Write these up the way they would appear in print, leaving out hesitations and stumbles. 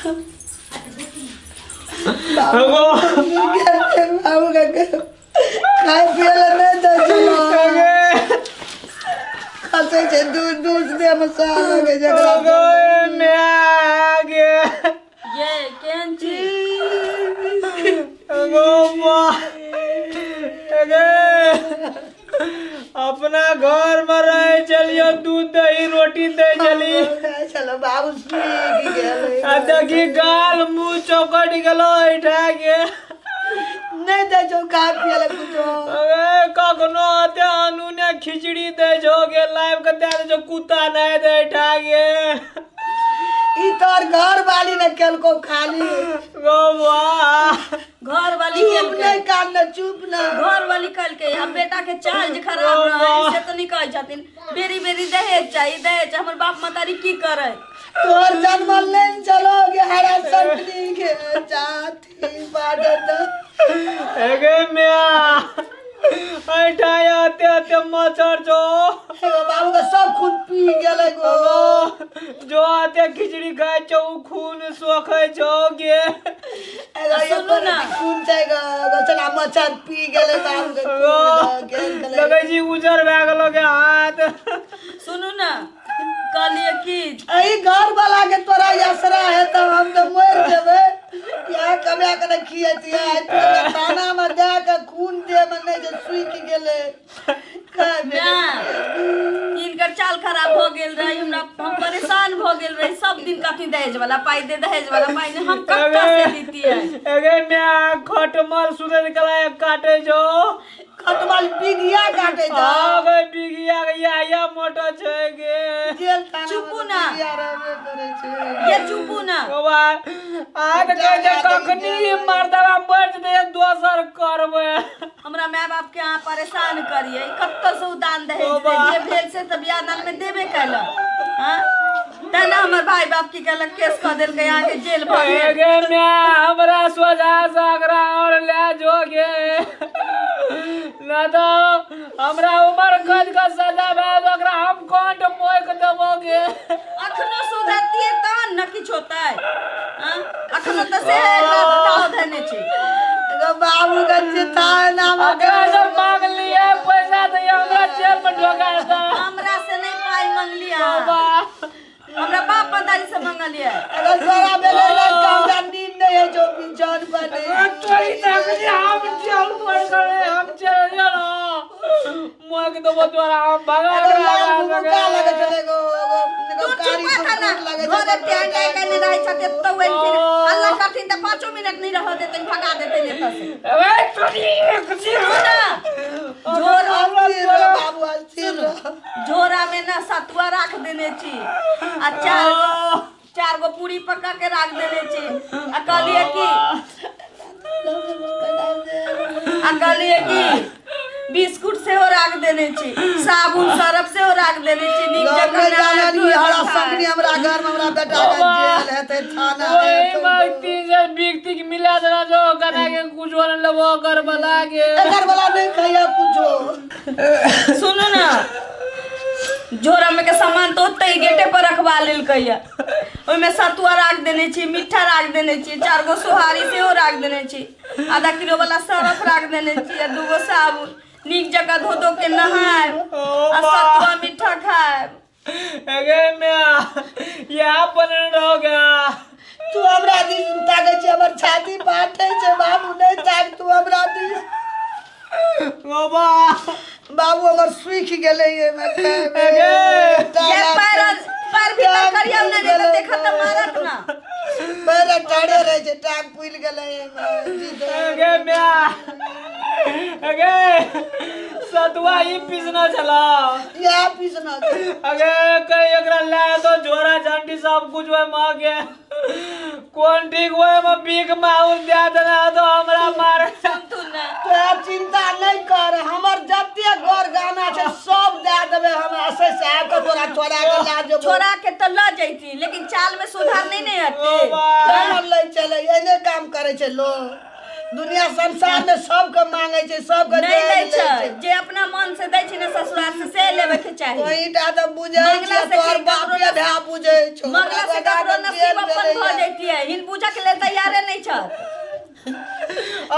बाबू बाबू के खाय पिए ला नहि दै छलो। खसै छै दूध दूध दे में साह लगै छै एकरा। गो माय गे। ये केहन छी? गो माँ गे, अपना घर में रहे चलियो, दूध दही रोटी दे चली। खाय छलो बाबू, सुखि गेलै। आ देखी गाल मुंह चौकट गेलो ऐठा के। नहि दै छौ खाय पिए ला कुछो? अरे कखनो आते अनूने खिचड़ी दे छो गे, लाइव के दे दे छो, कुत्ता नहीं दे ऐठा गे। ई तोर घर वाली ने केलको खाली। गो वाह। घर वाली चुप। केलकै? नहि कान ने, चुप न। घर वाली कहलकै आ बेटा के चाल जे खराब रहे से तऽ नहि कहै छथिन। बेरी बेरी दहेज चाही, दहेज। हमर बाप महतारी की करै? तोहर जन्मल नहि चलो गे हरा संतरी के जाति बाडत। एगे म्या, ऐठा आते आते मच्छर छो। एगो बाबू के सब खून पी गेलै गो। जो आते खिचड़ी खाय छौ उ खून सोखै छौ गे। एगो सुनू ना। खून छै गो, एगो चला मच्छर पी गेलै बाबू के खून गेल गेलै। लगै छी उजर भए गेलो गे हाथ। सुनू ने, कहलियै की एहि घर वाला के तोरा असरा है तब हम तऽ मरि जेबै। यहाँ कमाए के ने खियतियै। तोरा ताना में दए के खून देह में नहि जे सुखि गेलै। माय, हिनकर चाल खराब भऽ गेल रहे। हमरा हम परेशान भऽ गेल रही। सब दिन कथी दहेज वाला पाइ दे, दहेज वाला पाइ दे। हम कतऽ से दितियै? एगे म्या, खटमल सुधर कला काटे छौ। खटमल बिगिया काटे जा। हाँ गे, बिगिया के या या मोटो छै गे। जेल थाना में चुपू तऽ ना। बिगिया रहबे करै छै। ये चुपू ना। बाबा आज कहै छै कखनी मर्दवा मरि जेतै, दोसर करबै। हमरा माय बाप के अहाँ परेशान करियै? कतऽ से उ दान दहेज दे? जे भेल से तऽ बियाह दान में देबे केलक। हाँ, तेँ ने हमर भाई बाप की केलक, केस कऽ देलकै, अहाँके जेल भऽ गेल। गे म्या, हमरा सोझा से अकरा और ले जो गे, न तऽ हमरा उमर कैद के सजा भए, ओकरा हम कंठ मोकि देबो गे। अखनो सुधरतियै तहन ने किछु होतै। हाँ? अखनो तऽ से ताव धने छै। एगो बाबू के चिताना। अकरा से मांगलियै पैसा तऽ हमरा जेल में ढोका दे। हमरा से नहि पाइ मंगलियै। बाबा। हमरा बाप मतारी से मंगलियै। अगर तोरा बेले रात के हमरा नींद नहि होइ छौ बिछौन पर नहि। तोरी देखली हम जेल पर करे, हम चल गेलो, मोकि देबो तोरा हम भगा। एगो लाल भुभुका लगै छलै एगो एगो तू एगो कारी चुप था ना। कुकुर लगै घरे छलै। टैं टैं केने रहै छथि, एतौ एलखिन। हल्ला करथिन तऽ 5 मिनट नहि रहऽ देतनि, भगा देतनि एतऽ से। ए तोरी सुनू ना, झोरा अस्थिर रह बाबू, अस्थिर रह। झोरा में ना सतुआ राख देने छी आ चार गो चार गो पूरी पका के राख देने छी। आ कहलियै की बिस्कुट सेहो राख देने छी, साबुन सरफ सेहो राख देने छी। नीक हम जकाँ नहि नहायब, जानलियै धोएब, हरा खायब। संगनी हमरा घर में हमरा बेटा के जेल हेतै, थाना ओही हेतै। में 300 बिक तिक मिला देना जो कना के कुछो न लेबो कर बला के। एकर वाला नहि खैया कुछो। सुनू ना, झोरा में के सामान तो ओते गेटे पर रखवा लेलकै या। ओहिमे सतुआ राख देने छी, मिठा राख देने छी, चार गो सोहारी सेहो राख देने छी, आधा किलो वाला सरफ राख देने छी आ दूगो साबुन। नीक जकाँ धो धो के नहायब आ सतुआ मिठा खायब। अगे म्या, यहाँ बनल रहो गया। तू हमरा दिस ताकै छै, हमर छाती फाटै छै। बाबू, नहि ताक तू हमरा दिस। बाबा। बाबू हमर सुखि गेलै एहिमे। अगे। ये पैर पैर भीतर करियौ ने, नहि तऽ देखत तऽ मारत ना। पैर ठाढ़े रहै छै, टांग फुलि गेलै एहिमे। अगे म्या, अगे सतुआ ही पीसना छला। इएह पीसना छै। अगे कहीं एकरा ले तो झोरा झंडी सब कुछ ओहि में के कोन ठीक, ओहि में बीक माउस दे देना तो हमरा मारे। सुनतु ना। तोरा चिंता नहि कर, हमर जते गौर गाना छै सब दए देबै हम। असै साहब के तोरा छोड़ा के लए जेबो। छोड़ा के तऽ लऽ जैती, लेकिन चाल में सुधार नहीं ने हते। हमर लै चले, एहने काम करै छै लोग। दुनिया संसार में सबके मांगे छै, सबके नहीं लै दे छै। जे अपना मन से दै छै ने ससुराल से, से लेबे के चाही। वही टा तऽ बुझै मंगला छै से तोहर की ककरो बापे भाय बुझै छौ। मंगला से हमरा ककरो बेटाके जेल नसीब अपन भऽ भेलैया। जैतियै हिन।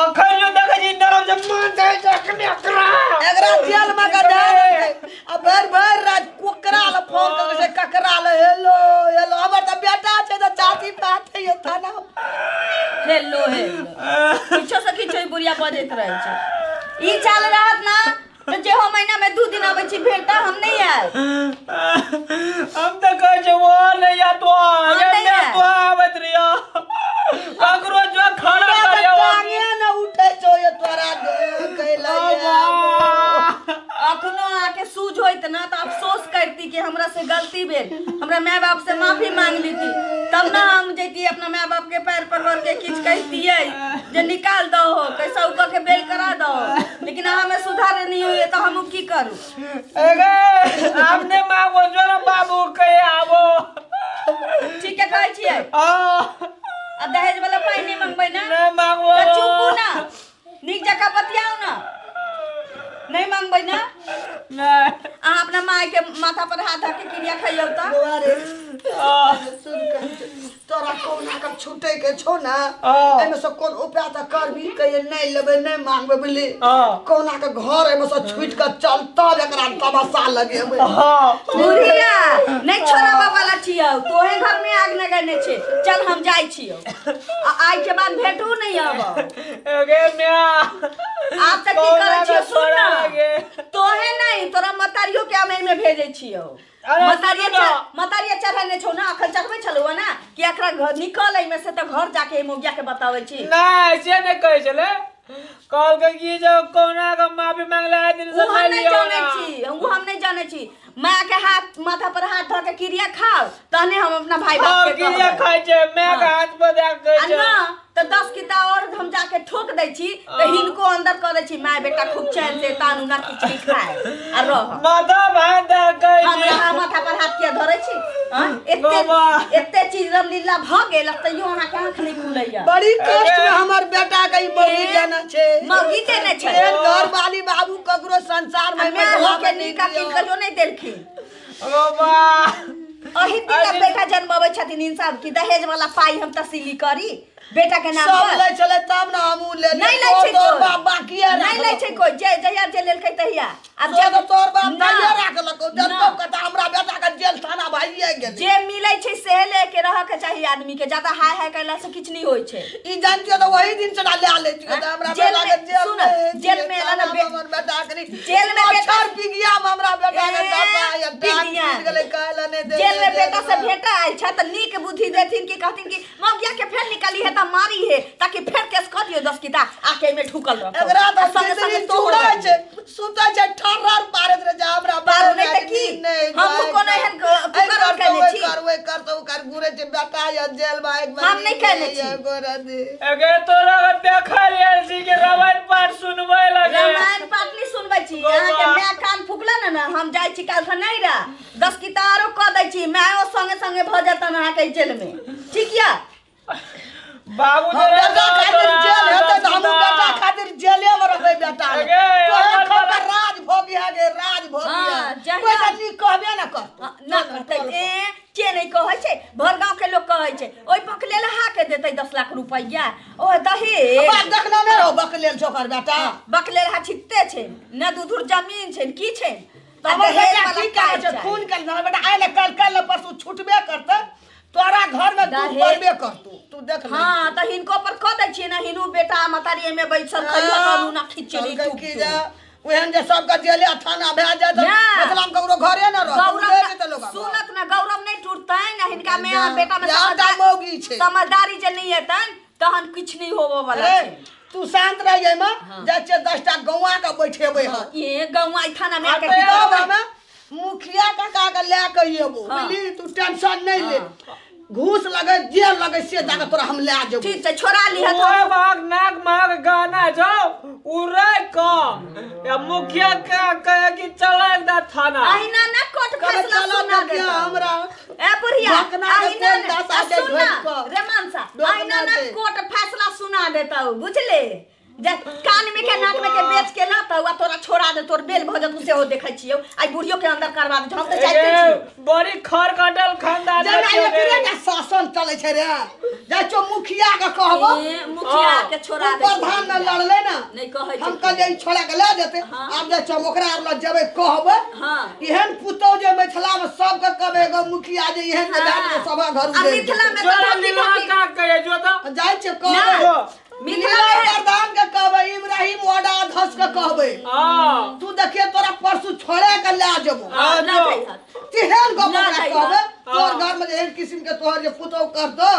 अखन जो देखै छी नरम जे मन जाइ छै अखने एकरा। एकरा जेल में के दए देलकै। आ भरि भरि राति कोकरा लए फोन करै छै ककरा लए हेलो हेलो हमर तऽ बेटा छै तऽ चाची पाठै ये थाना हेलो हेलो किछो से किछो ई बुढ़िया बजैत रहै छै ई चाल रहत ना तऽ जेहो महीना में 2 दिन अबै छी भेंट तऽ हम नहि आयब हम तऽ कहै छै ओ नहि या तो हम नहि आयब। तो आबैत रहियो ककरो जो खाना हमरा तऽ करियो टांगे ने उठै छौ ये तोरा कैला अखनो अहाँके सूझ होइत ना तऽ अफसोस करती कि हमरा से गलती भेल हमरा माय बाप से माफी मांग लीती तब ना हम जैती अपना माय बाप के पैर पकड़ के किछु कहतियै जे निकाल दहो कैसा उकऽ के बेल करा दहो लेकिन अहाँ में सुधार नहीं होइए तऽ हम की करू अरे आपने मांगो जो ना बाबू कहे आबो ठीक है कहै छियै आ आ दहेज वाला पाइ नहि मंगबै ना नहीं मांगो तऽ चुपू ना नीक जकाँ बतियाउ ना नहीं मंगबै ना नहीं अहाँ अपना माय के माथा पर हाथ धऽ के क्रिया खइयौ तऽ बौआ रे आ, सुन कह तोरा कहुना के छूटे के छौ ना हाँ। एहिमे से कोन उपाय तऽ करबी कहिए नहीं लेबै नहीं मांगबै बुझली हाँ। कहुना के घर एहिमे से छूट के चल तब एकरा तमाशा लगेबै हाँ बुढ़िया नहीं छोड़ाबा वाला छियौ तोहे घर में आग लगेने छै चल हम जाइ छियौ आ आइ के बाद भेटू नहीं अब अगे म्या आब तऽ की करै छियौ सुन छोड़ा ना लगे तोहे नहीं तोरा मतारियो के हम एहिमे भेजै छियौ अरे मतारिया सुन ना। मतारिया चढ़ेने छौ ना अखन चढ़बै छलौ ना कि एकरा घर निकल एहिमे से तऽ घर जाके एहि मौगिया के बताबै छी नहीं से नहीं कहै छलै कहलकै कि जो कोना के माफी मांगला दिन उ से हम नहीं नहीं लियो जानै ना छी उ हम नहीं जानै छी माँ के हाथ माथा पर हाथ धऽ के क्रिया खाओ तहने हम अपना भाई बाप हाँ के क्रिया कहबै खाइ छै मैं के हाँ। हाथ पर दए के आ कहै छै ना तऽ 10 किता और हम जाके ठोक दै छी तऽ हिनको अंदर कऽ दै छी माय बेटा खूब चैन से तान उना खिचड़ी खाए आ रह माथा भात दए के कहै हमरा छै अहाँ माथा पर हाथ किया धरै छी हाँ? एते बाबा। एते चीज रामलीला भऽ गेल आ तैयो अहाँके आँख नहि खुलैया बड़ी कष्ट में हमर बेटा के ई मौगी जाना छै मौगी देने छै एहन घर वाली बाबू ककरो संसार आ में माय हो के नहीं नीक अकील दियौ। कहियो नहि देलखिन बाबा अही दिन बेटा जन्मबै छथिन इंसाफ की दहेज वाला पाई हम तसीली करी बेटा के नाम सब पर लै छलै तब ने हमहूँ ले नहीं लै छै तोर कोइ। बाप बाकिए नहीं लै छै कोइ जे जहिया जे लेलकै तहिया आब जब जब तोर बाप ना, नहिए राखलको ना। जब कता हमरा बेटा के जेल थाना भाइये गेलै जे मिलै छै से लेके रहऽ के चाही आदमी के ज्यादा हाय हाय कैला से किछु नहीं होइ छै ई जानतियो तऽ वही दिन से ना ले ले छियो तऽ हमरा जेल बेटा के में- जेल सुन, में जेल में एला ना हमर बेटा के जेल में बेटा- मच्छर बिगिया में हमरा बेटा के ए, दबा या डांग बिगिया। टूट गेलै कहला नहि दे जेल में बेटा से भेंटा आयल छै तऽ नीक बुद्धि देथिन कि कहथिन कि मौगिया के फेर निकाली है तऽ मारी है ताकि फेर केस कऽ दियौ 10 किता आके एहिमे ढुकल रहो एकरा तऽ संगे संगे जिंदगी तोहरो चूड़ा रही। छै सुतै छै ठर्र पारैत रहै छै हमरा पारू नहि तऽ की? हमहूँ कोनो एहन कुकर्म केने छी। कर ओइ कर तऽ ओकर घुरै छै बेटा या जेल में एक हम नहि केने छी। गोरा दे अगे तोरा के देखल आयल छी कि रामायण पाठ सुनबै लगे रामायण पाठ नहीं सुनबै छी बाबा। अहाँके माय कान फुकल ने ने हम जाइ छी काल्हि से नहीं रह 10 किता आरो कऽ दै छी मायो संगे संगे भऽ जेतन अहाँके जेल में ठीक या बाबू हम तोरा बेटा खातिर जेल हेतै तऽ हमहूँ दस बेटा किता। खातिर जेले में रहबै बेटा लग। अगे, तोहे हमर खबर बड़ा- राज भोगिया गे राज भोगिया हाँ, जहिया- कोइ तऽ नीक कहबे ने करतौ ना कहतै ए के नहीं कहै छै भर गाँव के लोग कहै छै ओहि बकलेल हा के देतै 10 लाख रुपैआ ओ दहेज बाप देखना नहि रहो बकलेल छौ ओकर बेटा बकलेल हा छित्ते छै न दूधुर जमीन छै की छै तऽ हमर बेटा की करै छै खून के हमर बेटा आइ ने काल्हि काल्हि ने परसू छुटबे करतै तोरा घर में दुख दहेज- पड़बे करतौ तू देख ले हाँ तऽ हिनको पर कऽ दै छियै ने हिनू बेटा मतारी एहिमे बैसल खइयो करू ना खिचड़ी कहलकै टुक की टुक। जे ओहन जे सबके जेले थाना भए जाय तऽ ना। मिथिलामे ककरो घरे न रहत गौरव उड़े जेतै लोक सुनत ना गौरव नहीं टूटतै ना हिनका में आ बेटा में जा, मौगी छै। समझदारी जे नहीं हेतन तहन किछु नहीं होबो वाला अरे, छै तू शांत रह जाइमे जाइ छियै 10टा गौआ के बैठेबै हम ये गौआ थाना में आके आ की तब करबै? हमे मुखिया काका के लए के एबो हाँ। बुझली तू टेंशन नहीं ले घूस लगे जे लगे से जाके तोरा हम लए जेबो ठीक छै छोड़ा लिह ओए माग नाक माग गाना जाओ उड़ै क या मुखिया के कहे कि चला एकदा थाना अहिना ना कोर्ट कहबै, फैसला चलो सुना देखिए देतौ। हमरा ए बुढ़िया ढोकना के अहिना कोन ना दशा आ छै सुन ना ढोकि कऽ। रे मानसा ढोकना अहिना ना छै। कोर्ट फैसला सुना देतौ बुझले जे कान में के नाक में के बेच के ना त तोरा छोड़ा दे, तोर बेल भ जतौ सेहो देखै छियौ। आई बुढ़ियो के अंदर करवा दे, हम त जाइते छियौ। बड़ी खर कटल खानदान जेना एकरे के शासन चलै छै रे। जाइ छौ मुखिया के कहबो, मुखिया के छोड़ा दे। प्रधान ने लड़ले ना, नहीं कहै हम कहलियै ई छोड़ा के ले जेतै। आब जाइ छौ ओकरा आर लग जेबै कहबै। एहन पुतौ जे मिथिला में सबके कहबै एगो मुखिया जे एहन जे भए गेलै सभा घर आ मिथिला में जोड़ा लीला का कहे जो त जाइ छै कहबै मिथिला प्रधान के कहबै, इब्राहिम ओडा धस के कहबै। तू देखिए तोरा परसू छोड़े के ले जेबो। तेहन गप ओकरा कहबै, तोर घर में एहन किस्म के तोहर जे पुतौ करतौ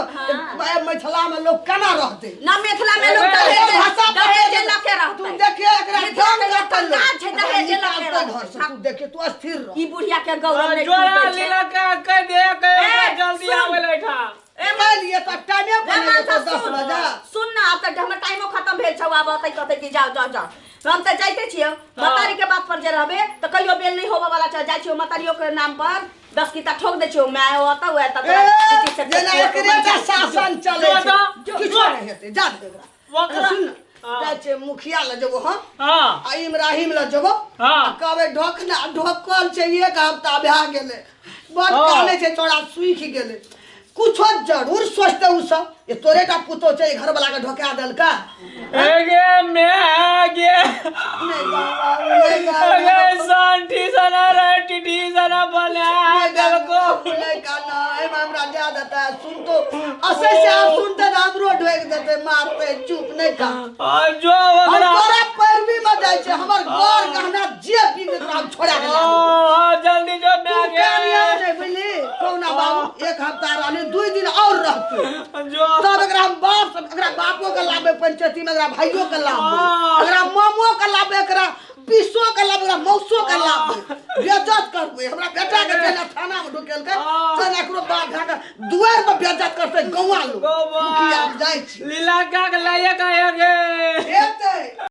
मिथिला में लोग केना रहतै? ना मिथिला में लोग दहेज लके रहतै। तू देखिए एकरा ध्यान करतै लोग दहेज लके रहतै घर से। तू देखिए तू अस्थिर रह। ई बुढ़िया के गौरव नहीं जोड़ा लीला का कह दे के जल्दी आवे लैठा। ए लिए त टाइमे बने तो 10 बजे। सुन ना, आब त हमर टाइमो खत्म भेल छौ। आब अतै कहतै कि जाओ जाओ जाओ। हम त जाइते छियौ। मतारी के बात पर जे रहबे त कहियो बेल नहीं होबे वाला छ। जाइ छियौ मतारियो के नाम पर 10 किता ठोक दै छियौ। My ओतौ ए त जेना एकरे के शासन चलै छै, किछो नहीं हेतै। जा दे एकरा। सुन जाइ छै मुखिया ल जेबो हम, आ इब्राहिम ल जेबो, आ कहबै ढोकना ढोकल छै एक हफ्ता भए गेलै, बड काने छै तोरा सुखि गेलै। कुछो जरूर सोचते उ सब ये तोरे का पुतो छै घर वाला के ढोका देलका। एगे मैं गे नहीं बाबा नहीं एगे संठी सना रे टीटी सना बना देलको नहीं काना ए हमरा जा देता। सुन तो असे से आप सुनते हमरो ढोक देते मारते। चुप नहीं का आ जो ओकरा तोरा पैरवी में जाय छै हमर घर गहना जे पी के तोरा हम छोड़ा के ला। जल्दी जो मैं गे नहीं बुझली कौना बाबू एक हफ्ता रहले 2 दिन और रहते जो तब एकरा हम बाप एकरा बापो के लाबे पंचायती में, एकरा भाइयों के लाबे, एकरा मामो के लाबे, एकरा पीसो के लाबे, एकरा मौसो के लाबे। बेइज्जत करबै हमरा बेटा के। जेना थाना में ढुकेलकै तेना एकरो बाप भए के दुआर में बेइज्जत करतै गौआ लोग। मुखिया जाइ छी लीला का के लाये का एगे